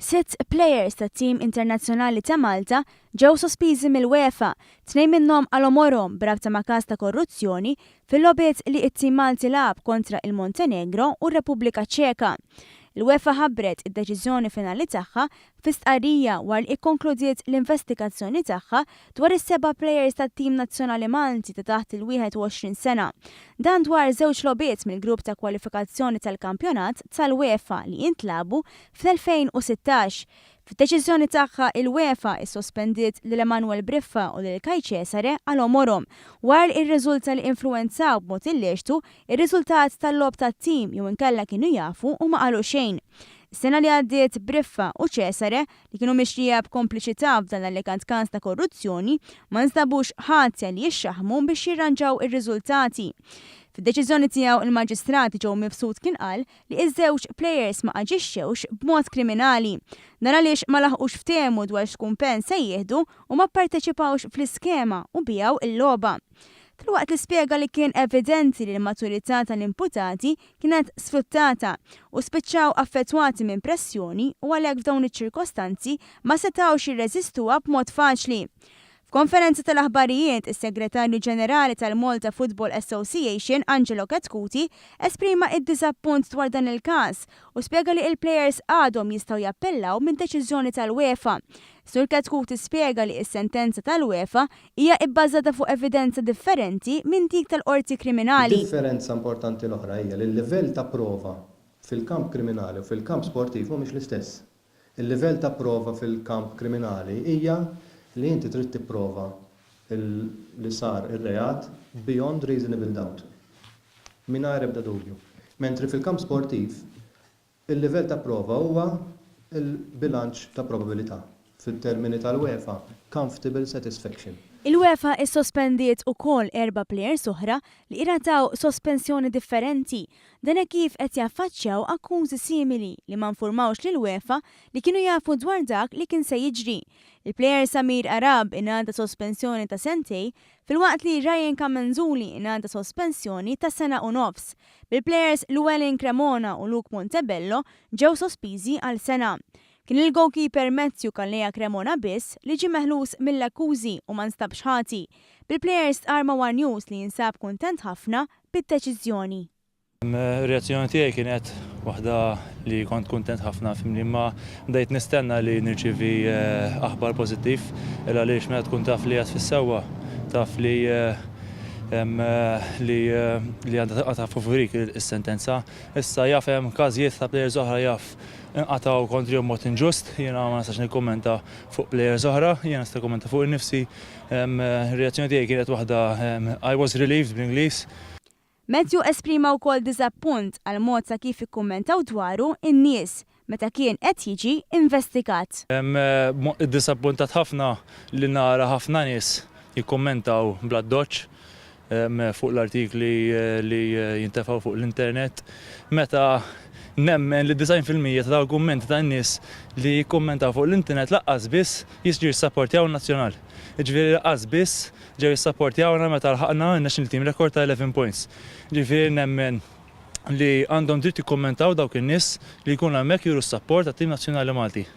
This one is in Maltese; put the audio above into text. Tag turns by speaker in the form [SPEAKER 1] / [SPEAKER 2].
[SPEAKER 1] Sitt plejers tat-tim internazzjonali ta' Malta ġew sospiżi mill-UEFA, tnejn minnhom għal għomorhom b'rabta ma' każ ta' korruzzjoni fil-logħbiet li t-tim Malti lagħab kontra il-Montenegro u r-Repubblika Ċeka. Il-UEFA ħabbret id-deċiżjoni finali tagħha fi stqarrija wara li kkonkludiet l-investigazzjoni tagħha dwar is-seba' plejers tat-tim nazzjonali Malti ta' taħt il-21 sena. Dan dwar żewġ logħbiet mill-grupp ta' kwalifikazzjoni tal-kampjonat tal-UEFA li intlagħbu fl-2016. Fid-deċiżjoni tagħha il-UEFA issospendiet lil Emanuel Briffa u lil Kai Cesare għal għomorhom wara li rriżulta li influwenzaw b'mod illeċtu r-riżultat tal-logħob tat-tim jew inkella kienu jafu u ma qalu xejn. Is-sena li għaddiet Briffa u Cesare, li kienu mixlija b'kompliċità f'dan l-allegat każ ta' korruzzjoni, ma nstabux ħatja li jixxaħħmu biex jirranġaw ir-riżultati. Fid-deċiżjoni tiegħu il-Maġistrat Joe Mifsud kien qal li ż-żewġ plejers ma aġixxewx b'mod kriminali. Dan għaliex ma laħqux ftehmu dwar x'kumpens se jieħdu u ma pparteċipawx fl-iskema u biegħu l-logħba. Filwaqt li spjega li kien evidenti li l-maturità tal-imputati kienet sfruttata u spiċċaw affettwati minn pressjoni u għalhekk f'dawn iċ-ċirkostanzi ma setgħux jirreżistuha b'mod faċli. F'konferenza tal-aħbarijiet, is-Segretarju Ġenerali tal-Malta Football Association, Angelo Chetcuti, esprima d-diżappunt dwar dan il-każ u spjega li il-plejers għadhom jistgħu jappellaw mid-deċiżjoni tal-UEFA. Sur Chetcuti spjega li s-sentenza tal-UEFA hija bbażata fuq evidenza differenti minn dik tal-Qorti Kriminali.
[SPEAKER 2] Id-differenza importanti l-oħra hija li l-livell ta' prova fil-kamp kriminali u fil-kamp sportiv mhumiex l-istess. Il-livell ta' prova fil-kamp kriminali hija li inti trid tipprova li sar ir-reat beyond reasonable doubt, mingħajr ebda dubju. Mentri fil-kamp sportiv, il-livell ta' prova huwa l-bilanċ ta' probabilità, fil-termini tal-UEFA, comfortable satisfaction.
[SPEAKER 1] Il-UEFA issospendiet ukoll erba' plejers oħra li ingħataw sospensjoni differenti Dan hekk kif qed jaffaċċjaw akkużi simili li ma nfurmawx lill-UEFA li kienu jafu dwar dak li kien se jiġri. Il-plejer Samir Arab ingħata sospensjoni ta' sentej filwaqt li Ryan Camenzuli ingħata sospensjoni ta' sena u nofs, bil-plejers Llewellyn Cremona u Luke Montebello ġew sospiżi għal sena. Kien il-goalkeeper Matthew Calleja Cremona biss li ġie meħlus mill-akkużi u ma nstabx ħati, bil-plejer stqarr ma' one News li jinsab kuntent ħafna bid-deċiżjoni.
[SPEAKER 3] Ir-reazzjoni tiegħi kienet waħda li kont kuntent ħafna fimni imma bdejt nistenna li nirċievi aħbar pożittiv il għaliex meta tkun taf li qed fis-sewwa taf li li li għandha tinqata' favorik is-sentenza. Issa jaf hemm każijiet ta' players oħra jaf inqatgħu kontrihom b'mod inġust, jiena ma nistax nikkummenta fuq players oħra, jiena nista' nikkummenta fuq innifsi. Ir-reazzjoni tiegħi kienet waħda I was relieved bl-Ingliż.
[SPEAKER 1] Matthew esprima wkoll diżappunt għall-mod ta' kif ikkummentaw dwaru n-nies meta kien qed jiġi investigat.
[SPEAKER 3] Iddisappuntat ħafna li nara ħafna nies jikkummentaw bl-addoċċ fuq l-artikli li jintefgħu fuq l-internet meta nemmen li 90% ta' dawk il-kummenti tan-nies li jikkummentaw fuq l-internet lanqas biss jiġu jissapportjaw in-nazzjonal. Jiġifieri lanqas biss ġew jissapportjawna meta lħaqna n-national team record ta' 11 points. Jiġifieri nemmen li għandhom dritt jikkummentaw dawk in-nies li jkunu hemmhekk juru s-sapport għat-tim nazzjonali Malti.